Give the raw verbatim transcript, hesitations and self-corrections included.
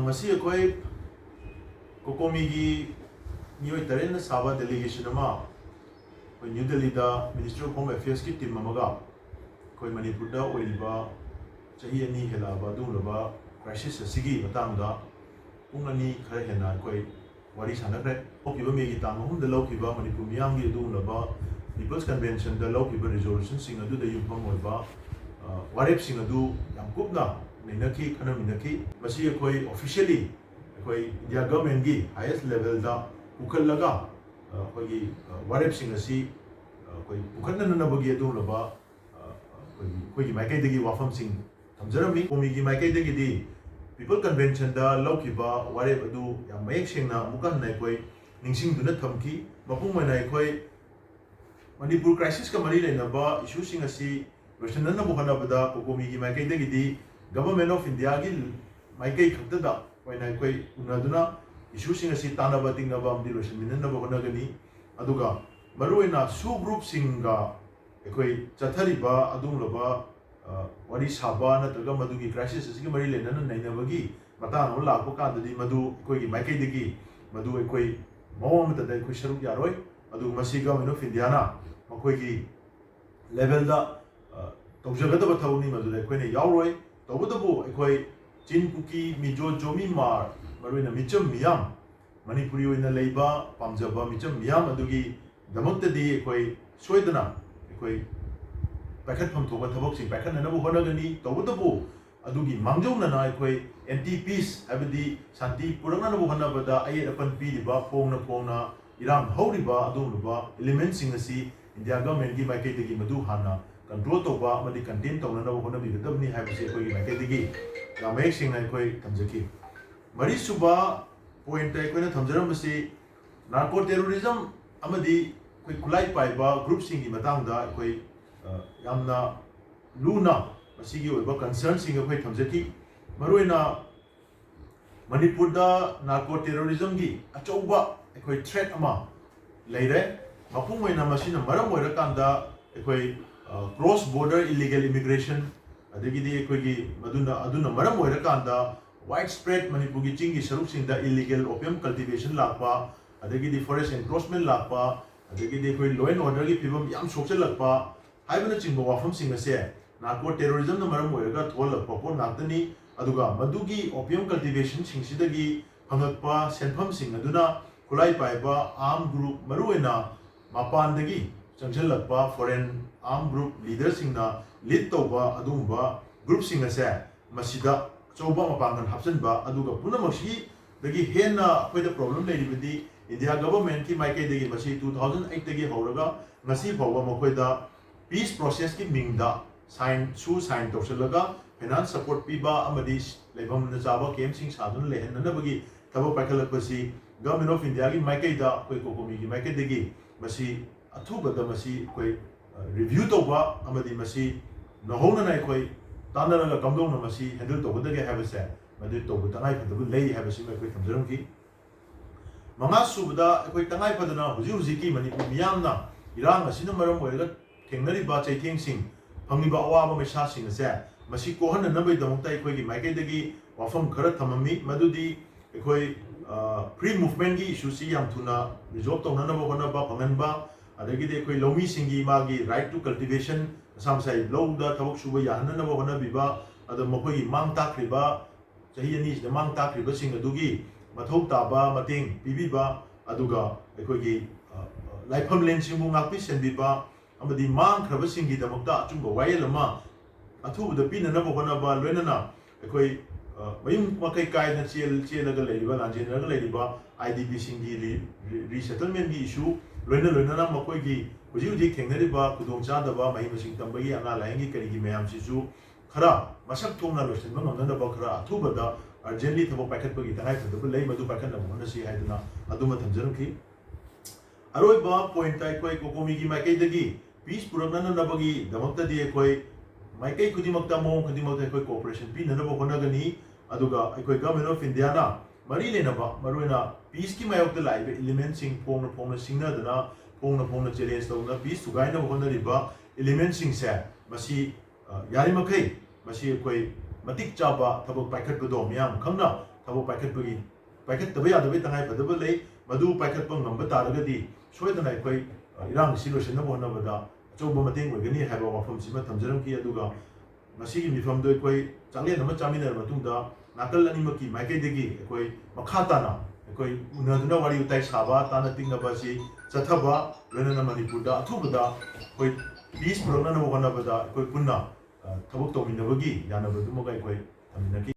ꯉꯁꯤ ꯑꯩꯈꯣꯏ ꯀꯣꯀꯣꯃꯤꯒꯤ ꯃꯤꯑꯣꯏ ꯇꯔꯦꯠꯅ ꯁꯥꯕ ꯗꯦꯂꯤꯒꯦꯁꯟ ꯑꯃ ꯑꯩꯈꯣꯏ ꯅ꯭ꯌꯨ ꯗꯦꯜꯂꯤꯗ ꯃꯤꯅꯤꯁꯇ꯭ꯔꯤ ꯑꯣꯐ ꯍꯣꯝ ꯑꯦꯐꯤꯌꯔꯁꯀꯤ ꯇꯤꯝ ꯑꯃꯒ ꯑꯩꯈꯣꯏ ꯃꯅꯤꯄꯨꯔꯗ ꯑꯣꯏꯔꯤꯕ ꯆꯍꯤ ꯑꯅꯤ ꯍꯦꯜꯂꯛꯑꯕ ꯑꯗꯨꯒꯨꯝꯂꯕ ꯀ꯭ꯔꯥꯏꯁꯤꯁ ꯑꯁꯤꯒꯤ ꯃꯇꯥꯡꯗ ꯄꯨꯡ ꯑꯅꯤ ꯈꯔ ꯍꯦꯟꯅ ꯑꯩꯈꯣꯏ ꯋꯥꯔꯤ ꯁꯥꯟꯅꯈ꯭ꯔꯦ꯫ ꯍꯧꯈꯤꯕ ꯃꯦꯒꯤ ꯇꯥꯡ ꯑꯍꯨꯝꯗ ꯂꯧꯈꯤꯕ ꯃꯅꯤꯄꯨꯔ ꯃꯤꯌꯥꯝꯒꯤ ꯑꯗꯨꯒꯨꯝꯂꯕ ꯄꯤꯄꯜꯁ ꯀꯟꯚꯦꯟꯁꯟꯗ ꯂꯧꯈꯤꯕ ꯔꯤꯖꯣꯂꯨꯁꯟꯁꯤꯡ ꯑꯗꯨꯗ ꯌꯨꯝꯐꯝ ꯑꯣꯏꯕ, ꯑ, ꯋꯥꯔꯦꯞꯁꯤꯡ ꯑꯗꯨ ꯌꯥꯝ ꯀꯨꯞꯅ ꯅꯩꯅꯈꯤ, ꯈꯟꯅꯃꯤꯟꯅꯈꯤ꯫ ꯃꯁꯤ ꯑꯩꯈꯣꯏ ꯑꯣꯐꯤꯁꯤꯌꯦꯜꯂꯤ ꯑꯩꯈꯣꯏ ꯏꯟꯗꯤꯌꯥ ꯒꯚꯔꯟꯃꯦꯟꯒꯤ ꯍꯥꯏꯌꯦꯁ ꯂꯦꯚꯦꯜꯗ ꯄꯨꯈꯠꯂꯒ, ꯑ, ꯑꯩꯈꯣꯏꯒꯤ, ꯑ, ꯋꯥꯔꯦꯞꯁꯤꯡ ꯑꯁꯤ, ꯑ, ꯑꯩꯈꯣꯏ ꯄꯨꯈꯠꯅꯅꯕꯒꯤ ꯑꯗꯨꯒꯨꯝꯂꯕ, ꯑ, ꯑꯩꯈꯣꯏꯒꯤ, ꯑꯩꯈꯣꯏꯒꯤ ꯃꯥꯏꯀꯩꯗꯒꯤ ꯋꯥꯐꯝꯁꯤꯡ ꯊꯝꯖꯔꯝꯃꯤ꯫ ꯀꯣꯃꯤꯒꯤ ꯃꯥꯏꯀꯩꯗꯒꯤꯗꯤ ꯄꯤꯄꯜ ꯀꯟꯚꯦꯟꯁꯟꯗ ꯂꯧꯈꯤꯕ ꯋꯥꯔꯦꯞ ꯑꯗꯨ ꯌꯥꯝ ꯃꯌꯦꯛ ꯁꯦꯡꯅ ꯑꯃꯨꯛꯀ ꯍꯟꯅ ꯑꯩꯈꯣꯏ ꯅꯤꯡꯁꯤꯡꯗꯨꯅ ꯊꯝꯈꯤ꯫ ꯃꯄꯨꯡ ꯑꯣꯏꯅ ꯑꯩꯈꯣꯏ ꯃꯅꯤꯄꯨꯔ ꯀ꯭ꯔꯥꯏꯁꯤꯁꯀ ꯃꯔꯤ ꯂꯩꯅꯕ ꯏꯁꯨꯁꯤꯡ ꯑꯁꯤ ꯂꯣꯏꯁꯤꯟꯅꯅꯕ ꯍꯣꯠꯅꯕꯗ ꯀꯣꯀꯣꯃꯤꯒꯤ ꯃꯥꯏꯀꯩꯗꯒꯤꯗꯤ ꯒꯚꯔꯟꯃꯦꯟ ꯑꯣꯐ ꯏꯟꯗꯤꯌꯥꯒꯤ ꯃꯥꯏꯀꯩ ꯈꯛꯇꯗ ꯑꯣꯏꯅ ꯑꯩꯈꯣꯏ ꯎꯅꯗꯨꯅ ꯏꯁꯨꯁꯤꯡ ꯑꯁꯤ ꯇꯥꯟꯅꯕ ꯇꯤꯛꯅꯕ ꯑꯃꯗꯤ ꯂꯣꯏꯁꯤꯟꯃꯤꯟꯅꯅꯕ ꯍꯣꯠꯅꯒꯅꯤ꯫ ꯑꯗꯨꯒ ꯃꯔꯨꯑꯣꯏꯅ ꯁꯨ ꯒ꯭ꯔꯨꯞꯁꯤꯡꯒ ꯑꯩꯈꯣꯏ ꯆꯠꯊꯔꯤꯕ ꯑꯗꯨꯒꯨꯝꯂꯕ, ꯑ, ꯋꯥꯔꯤ ꯁꯥꯕ ꯅꯠꯇ꯭ꯔꯒ ꯃꯗꯨꯒꯤ ꯀ꯭ꯔꯥꯏꯁꯤꯁ ꯑꯁꯤꯒ ꯃꯔꯤ ꯂꯩꯅꯅ ꯅꯩꯅꯕꯒꯤ ꯃꯇꯥꯡ ꯑꯃ ꯂꯥꯛꯄ ꯀꯥꯟꯗꯗꯤ ꯃꯗꯨ ꯑꯩꯈꯣꯏꯒꯤ ꯃꯥꯏꯀꯩꯗꯒꯤ ꯃꯗꯨ ꯑꯩꯈꯣꯏ ꯃꯑꯣꯡ ꯑꯃꯠꯇꯗ ꯑꯩꯈꯣꯏ ꯁꯔꯨꯛ ꯌꯥꯔꯣꯏ꯫ ꯑꯗꯨꯒ ꯃꯁꯤ ꯒꯚꯔꯟꯃꯦꯟ ꯑꯣꯐ ꯏꯟꯗꯤꯌꯥꯅ ꯃꯈꯣꯏꯒꯤ ꯂꯦꯚꯦꯜꯗ, ꯑ, ꯇꯧꯖꯒꯗꯕ ꯊꯕꯛꯅꯤ, ꯃꯗꯨꯗ ꯑꯩꯈꯣꯏꯅ ꯌꯥꯎꯔꯣꯏ꯫ ꯇꯧꯕꯇꯕꯨ ꯑꯩꯈꯣꯏ ꯆꯤꯟ, ꯀꯨꯀꯤ, ꯃꯤꯖꯣ, ꯖꯣꯃꯤ, ꯃꯥꯔ, ꯃꯔꯨꯑꯣꯏꯅ ꯃꯤꯆꯝ ꯃꯤꯌꯥꯝ, ꯃꯅꯤꯄꯨꯔꯤ ꯑꯣꯏꯅ ꯂꯩꯕ ꯄꯥꯝꯖꯕ ꯃꯤꯆꯝ ꯃꯤꯌꯥꯝ ꯑꯗꯨꯒꯤꯗꯃꯛꯇꯗꯤ ꯑꯩꯈꯣꯏ ꯁꯣꯏꯗꯅ ꯑꯩꯈꯣꯏ ꯄꯥꯏꯈꯠꯐꯝ ꯊꯣꯛꯄ ꯊꯕꯛꯁꯤꯡ ꯄꯥꯏꯈꯠꯅꯅꯕ ꯍꯣꯠꯅꯒꯅꯤ꯫ ꯇꯧꯕꯇꯕꯨ ꯑꯗꯨꯒꯤ ꯃꯥꯡꯖꯧꯅꯅ ꯑꯩꯈꯣꯏ ꯑꯦꯟꯇꯤ ꯄꯤꯁ, ꯍꯥꯏꯕꯗꯤ ꯁꯥꯟꯇꯤ ꯄꯨꯔꯛꯅꯅꯕ ꯍꯣꯠꯅꯕꯗ ꯑꯌꯦꯠ ꯑꯄꯟ ꯄꯤꯔꯤꯕ, ꯐꯣꯡꯅ ꯐꯣꯡꯅ ꯏꯔꯥꯡ ꯍꯧꯔꯤꯕ ꯑꯗꯨꯒꯨꯝꯂꯕ ꯏꯂꯤꯃꯦꯟꯁꯤꯡ ꯑꯁꯤ ꯏꯟꯗꯤꯌꯥ ꯒꯚꯔꯟꯃꯦꯟꯒꯤ ꯃꯥꯏꯀꯩꯗꯒꯤ ꯃꯗꯨ ꯍꯥꯟꯅ ꯀꯟꯇ꯭ꯔꯣꯜ ꯇꯧꯕ ꯑꯃꯗꯤ ꯀꯟꯇꯦꯟ ꯇꯧꯅꯅꯕ ꯍꯣꯠꯅꯕꯤꯒꯗꯕꯅꯤ ꯍꯥꯏꯕꯁꯤ ꯑꯩꯈꯣꯏꯒꯤ ꯃꯥꯏꯀꯩꯗꯒꯤ ꯌꯥꯝ ꯃꯌꯦꯛ ꯁꯦꯡꯅ ꯑꯩꯈꯣꯏ ꯊꯝꯖꯈꯤ꯫ ꯃꯔꯤꯁꯨꯕ ꯄꯣꯏꯟꯠꯇ ꯑꯩꯈꯣꯏꯅ ꯊꯝꯖꯔꯝꯕꯁꯤ ꯅꯥꯔꯀꯣ ꯇꯦꯔꯣꯔꯤꯖꯝ ꯑꯃꯗꯤ ꯑꯩꯈꯣꯏ ꯈꯨꯠꯂꯥꯏ ꯄꯥꯏꯕ ꯒ꯭ꯔꯨꯞꯁꯤꯡꯒꯤ ꯃꯇꯥꯡꯗ ꯑꯩꯈꯣꯏ, ꯑ, ꯌꯥꯝꯅ ꯂꯨꯅ ꯃꯁꯤꯒꯤ ꯑꯣꯏꯕ ꯀꯟꯁꯔꯟꯁꯤꯡ ꯑꯩꯈꯣꯏ ꯊꯝꯖꯈꯤ꯫ ꯃꯔꯨꯑꯣꯏꯅ ꯃꯅꯤꯄꯨꯔꯗ ꯅꯥꯔꯀꯣ ꯇꯦꯔꯣꯔꯤꯖꯝꯒꯤ ꯑꯆꯧꯕ ꯑꯩꯈꯣꯏ ꯊ꯭ꯔꯦꯠ ꯑꯃ ꯂꯩꯔꯦ꯫ ꯃꯄꯨꯡ ꯑꯣꯏꯅ ꯃꯁꯤꯅ ꯃꯔꯝ ꯑꯣꯏꯔꯀꯥꯟꯗ ꯑꯩꯈꯣꯏ, ꯑ, ꯀ꯭ꯔꯣꯁ ꯕꯣꯔꯗꯔ ꯏꯂꯤꯒꯦꯜ ꯏꯃꯤꯒ꯭ꯔꯦꯁꯟ, ꯑꯗꯒꯤꯗꯤ ꯑꯩꯈꯣꯏꯒꯤ ꯃꯗꯨꯅ, ꯑꯗꯨꯅ ꯃꯔꯝ ꯑꯣꯏꯔꯀꯥꯟꯗ Widespread ꯃꯅꯤꯄꯨꯔꯒꯤ ꯆꯤꯡꯒꯤ ꯁꯔꯨꯛꯁꯤꯡꯗ illegal opium cultivation ꯂꯥꯛꯄ, ꯑꯗꯒꯤꯗꯤ forest encroachment ꯂꯥꯛꯄ, ꯑꯗꯒꯤꯗꯤ ꯑꯩꯈꯣꯏ law and orderꯒꯤ ꯐꯤꯕꯝ ꯌꯥꯝ ꯁꯣꯛꯆꯜꯂꯛꯄ ꯍꯥꯏꯕꯅꯆꯤꯡꯕ ꯋꯥꯐꯝꯁꯤꯡ ꯑꯁꯦ narco terrorismꯅ ꯃꯔꯝ ꯑꯣꯏꯔꯒ ꯊꯣꯛꯍꯜꯂꯛꯄ ꯄꯣꯠ ꯉꯥꯛꯇꯅꯤ꯫ ꯑꯗꯨꯒ ꯃꯗꯨꯒꯤ opium cultivationꯁꯤꯡꯁꯤꯗꯒꯤ ꯐꯪꯉꯛꯄ ꯁꯦꯟꯐꯝꯁꯤꯡ ꯑꯗꯨꯅ ꯈꯨꯠꯂꯥꯏ ꯄꯥꯏꯕ armed group, ꯃꯔꯨꯑꯣꯏꯅ ꯃꯄꯥꯟꯗꯒꯤ ꯆꯪꯁꯤꯜꯂꯛꯄ foreign armed group leaderꯁꯤꯡꯅ lead ꯇꯧꯕ ꯑꯗꯨꯒꯨꯝꯕ groupꯁꯤꯡ ꯑꯁꯦ ꯃꯁꯤꯗ ꯑꯆꯧꯕ ꯃꯄꯥꯡꯒꯜ ꯍꯥꯞꯆꯤꯟꯕ, ꯑꯗꯨꯒ ꯄꯨꯝꯅꯃꯛꯁꯤꯗꯒꯤ ꯍꯦꯟꯅ ꯑꯩꯈꯣꯏꯗ problem ꯂꯩꯔꯤꯕꯗꯤ India governmentꯀꯤ ꯃꯥꯏꯀꯩꯗꯒꯤ ꯃꯁꯤ two thousand eightꯇꯒꯤ ꯍꯧꯔꯒ ꯉꯁꯤ ꯐꯥꯎꯕ ꯃꯈꯣꯏꯗ peace processꯀꯤ ꯃꯤꯡꯗ sign, ꯁꯨ sign ꯇꯧꯁꯤꯜꯂꯒ finance support ꯄꯤꯕ ꯑꯃꯗꯤ ꯂꯩꯐꯝꯅ ꯆꯥꯕ campꯁꯤꯡ ꯁꯥꯗꯨꯅ ꯂꯩꯍꯟꯅꯅꯕꯒꯤ ꯊꯕꯛ ꯄꯥꯏꯈꯠꯂꯛꯄꯁꯤ Government of Indiaꯒꯤ ꯃꯥꯏꯀꯩꯗ ꯑꯩꯈꯣꯏ COCOMIꯒꯤ ꯃꯥꯏꯀꯩꯗꯒꯤ ꯃꯁꯤ ꯑꯊꯨꯕꯗ ꯃꯁꯤ ꯑꯩꯈꯣꯏ, ꯑ, review ꯇꯧꯕ ꯑꯃꯗꯤ ꯃꯁꯤ ꯅꯧꯍꯧꯅꯅ ꯑꯩꯈꯣꯏ ꯇꯥꯟꯅꯔꯒ ꯀꯝꯗꯧꯅ ꯃꯁꯤ handle ꯇꯧꯒꯗꯒꯦ ꯍꯥꯏꯕꯁꯦ ꯃꯗꯨ ꯇꯧꯕ ꯇꯉꯥꯏ ꯐꯗꯕ ꯂꯩ ꯍꯥꯏꯕꯁꯤꯃ ꯑꯩꯈꯣꯏ ꯊꯝꯖꯔꯝꯈꯤ꯫ ꯃꯉꯥ ꯁꯨꯕꯗ, ꯑꯩꯈꯣꯏ ꯇꯉꯥꯏ ꯐꯗꯅ ꯍꯧꯖꯤꯛ ꯍꯧꯖꯤꯛꯀꯤ ꯃꯅꯤꯄꯨꯔ ꯃꯤꯌꯥꯝꯅ ꯏꯔꯥꯡ ꯑꯁꯤꯅ ꯃꯔꯝ ꯑꯣꯏꯔꯒ ꯊꯦꯡꯅꯔꯤꯕ ꯆꯩꯊꯦꯡꯁꯤꯡ, ꯐꯪꯂꯤꯕ ꯑꯋꯥꯕ ꯃꯩꯁꯥꯁꯤꯡ ꯑꯁꯦ ꯃꯁꯤ ꯀꯣꯛꯍꯟꯅꯅꯕꯒꯤꯗꯃꯛꯇ ꯑꯩꯈꯣꯏꯒꯤ ꯃꯥꯏꯀꯩꯗꯒꯤ ꯋꯥꯐꯝ ꯈꯔ ꯊꯝꯃꯝꯃꯤ꯫ ꯃꯗꯨꯗꯤ ꯑꯩꯈꯣꯏ, ꯑ, free movementꯀꯤ issueꯁꯤ ꯌꯥꯝ ꯊꯨꯅ resolve ꯇꯧꯅꯅꯕ ꯍꯣꯠꯅꯕ, ꯐꯪꯍꯟꯕ, ꯑꯗꯒꯤꯗꯤ ꯑꯩꯈꯣꯏ ꯂꯧꯃꯤꯁꯤꯡꯒꯤ ꯃꯥꯒꯤ right to cultivation, ꯃꯁꯥ ꯃꯁꯥꯒꯤ ꯂꯧꯗ ꯊꯕꯛ ꯁꯨꯕ ꯌꯥꯍꯟꯅꯅꯕ ꯍꯣꯠꯅꯕꯤꯕ, ꯑꯗꯣ ꯃꯈꯣꯏꯒꯤ ꯃꯥꯡ ꯇꯥꯛꯈ꯭ꯔꯤꯕ ꯆꯍꯤ ꯑꯅꯤꯁꯤꯗ ꯃꯥꯡ ꯇꯥꯛꯈ꯭ꯔꯤꯕꯁꯤꯡ ꯑꯗꯨꯒꯤ ꯃꯊꯧ ꯇꯥꯕ ꯃꯇꯦꯡ ꯄꯤꯕꯤꯕ, ꯑꯗꯨꯒ ꯑꯩꯈꯣꯏꯒꯤ, ꯑ, ꯂꯥꯏꯐꯝꯂꯦꯟꯁꯤꯡꯕꯨ ꯉꯥꯛꯄꯤ ꯁꯦꯟꯕꯤꯕ ꯑꯃꯗꯤ ꯃꯥꯡꯈ꯭ꯔꯕꯁꯤꯡꯒꯤꯗꯃꯛꯇ ꯑꯆꯨꯝꯕ ꯋꯥꯌꯦꯜ ꯑꯃ ꯑꯊꯨꯕꯗ ꯄꯤꯅꯅꯕ ꯍꯣꯠꯅꯕ, ꯂꯣꯏꯅꯅ ꯑꯩꯈꯣꯏ, ꯑ, ꯃꯌꯨꯝ ꯃꯀꯩ ꯀꯥꯏꯗꯅ ꯆꯦꯜ-, ꯆꯦꯜꯂꯒ ꯂꯩꯔꯤꯕ, ꯂꯥꯟꯖꯦꯟꯅꯔꯒ ꯂꯩꯔꯤꯕ IDPꯁꯤꯡꯒꯤ re-, re-, resettlementꯀꯤ issue, ꯂꯣꯏꯅ ꯂꯣꯏꯅꯅ ꯃꯈꯣꯏꯒꯤ ꯍꯧꯖꯤꯛ ꯍꯧꯖꯤꯛ ꯊꯦꯡꯅꯔꯤꯕ ꯈꯨꯗꯣꯡꯆꯥꯗꯕ, ꯃꯍꯩ ꯃꯁꯤꯡ ꯇꯝꯕꯒꯤ, ꯑꯅꯥ ꯂꯥꯏꯌꯦꯡꯒꯤ, ꯀꯔꯤꯒꯤ ꯃꯌꯥꯝꯁꯤꯁꯨ ꯈꯔ ꯃꯁꯛ ꯊꯣꯛꯅ ꯂꯣꯏꯁꯤꯟꯕ ꯉꯝꯅꯅꯕ ꯈꯔ ꯑꯊꯨꯕꯗ urgently ꯊꯕꯛ ꯄꯥꯏꯈꯠꯄꯒꯤ ꯇꯉꯥꯏꯐꯗꯕ ꯂꯩ, ꯃꯗꯨ ꯄꯥꯏꯈꯠꯅꯕ ꯍꯣꯠꯅꯁꯤ ꯍꯥꯏꯗꯨꯅ ꯑꯗꯨꯃ ꯊꯝꯖꯔꯝꯈꯤ꯫ ꯑꯔꯣꯏꯕ pointꯇ ꯑꯩꯈꯣꯏ COCOMIꯒꯤ ꯃꯥꯏꯀꯩꯗꯒꯤ peace ꯄꯨꯔꯛꯅꯅꯕꯒꯤꯗꯃꯛꯇꯗꯤ ꯑꯩꯈꯣꯏ ꯃꯥꯏꯀꯩ ꯈꯨꯗꯤꯡꯃꯛꯇ, ꯃꯑꯣꯡ ꯈꯨꯗꯤꯡꯃꯛꯇ ꯑꯩꯈꯣꯏ cooperation ꯄꯤꯅꯅꯕ ꯍꯣꯠꯅꯒꯅꯤ꯫ ꯑꯗꯨꯒ ꯑꯩꯈꯣꯏ Government of Indiaꯅ ꯃꯔꯤ ꯂꯩꯅꯕ, ꯃꯔꯨꯑꯣꯏꯅ peaceꯀꯤ ꯃꯥꯌꯣꯛꯇ ꯂꯥꯛꯏꯕ elementꯁꯤꯡ ꯐꯣꯡꯅ ꯐꯣꯡꯅ ꯁꯤꯡꯅꯗꯅ, ꯐꯣꯡꯅ ꯐꯣꯡꯅ challenge ꯇꯧꯗꯨꯅ peace ꯊꯨꯒꯥꯏꯅꯕ ꯍꯣꯠꯅꯔꯤꯕ elementꯁꯤꯡꯁꯦ ꯃꯁꯤ, ꯑ, ꯌꯥꯔꯤꯃꯈꯩ ꯃꯁꯤ ꯑꯩꯈꯣꯏ ꯃꯇꯤꯛ ꯆꯥꯕ ꯊꯕꯛ ꯄꯥꯏꯈꯠꯄꯗꯣ ꯃꯤꯌꯥꯝ ꯈꯪꯅ ꯊꯕꯛ ꯄꯥꯏꯈꯠꯄꯒꯤ, ꯄꯥꯏꯈꯠꯇꯕ ꯌꯥꯗꯕꯒꯤ ꯇꯉꯥꯏ ꯐꯗꯕ ꯂꯩ꯫ ꯃꯗꯨ ꯄꯥꯏꯈꯠꯄ ꯉꯝꯕ ꯇꯥꯔꯒꯗꯤ ꯁꯣꯏꯗꯅ ꯑꯩꯈꯣꯏ, ꯑ, ꯏꯔꯥꯡꯁꯤ ꯂꯣꯏꯁꯤꯟꯅꯕ ꯍꯣꯠꯅꯕꯗ ꯑꯆꯧꯕ ꯃꯇꯦꯡ ꯑꯣꯏꯒꯅꯤ ꯍꯥꯏꯕ ꯋꯥꯐꯝꯁꯤꯃ ꯊꯝꯖꯔꯝꯈꯤ꯫ ꯑꯗꯨꯒ ꯉꯁꯤꯒꯤ ꯃꯤꯐꯝꯗꯣ ꯑꯩꯈꯣꯏ ꯆꯥꯛꯂꯦꯟ ꯑꯃ ꯆꯥꯃꯤꯟꯅꯔꯕ ꯃꯇꯨꯡꯗ ꯅꯥꯀꯜ ꯑꯅꯤꯃꯛꯀꯤ ꯃꯥꯏꯀꯩꯗꯒꯤ ꯑꯩꯈꯣꯏ ꯃꯈꯥ ꯇꯥꯅ ꯑꯩꯈꯣꯏ ꯎꯅꯗꯨꯅ ꯋꯥꯔꯤ ꯋꯥꯇꯥꯏ ꯁꯥꯕ, ꯇꯥꯅ ꯇꯤꯛꯅꯕ ꯑꯁꯤ ꯆꯠꯊꯕ, ꯂꯣꯏꯅꯅ ꯃꯅꯤꯄꯨꯔꯗ ꯑꯊꯨꯕꯗ ꯑꯩꯈꯣꯏ peace ꯄꯨꯔꯛꯅꯅꯕ ꯍꯣꯠꯅꯕꯗ ꯑꯩꯈꯣꯏ ꯄꯨꯟꯅ, ꯑ, ꯊꯕꯛ ꯇꯧꯃꯤꯟꯅꯕꯒꯤ ꯌꯥꯅꯕꯗꯨꯃꯒ ꯑꯩꯈꯣꯏ ꯊꯝꯃꯤꯟꯅꯈꯤ꯫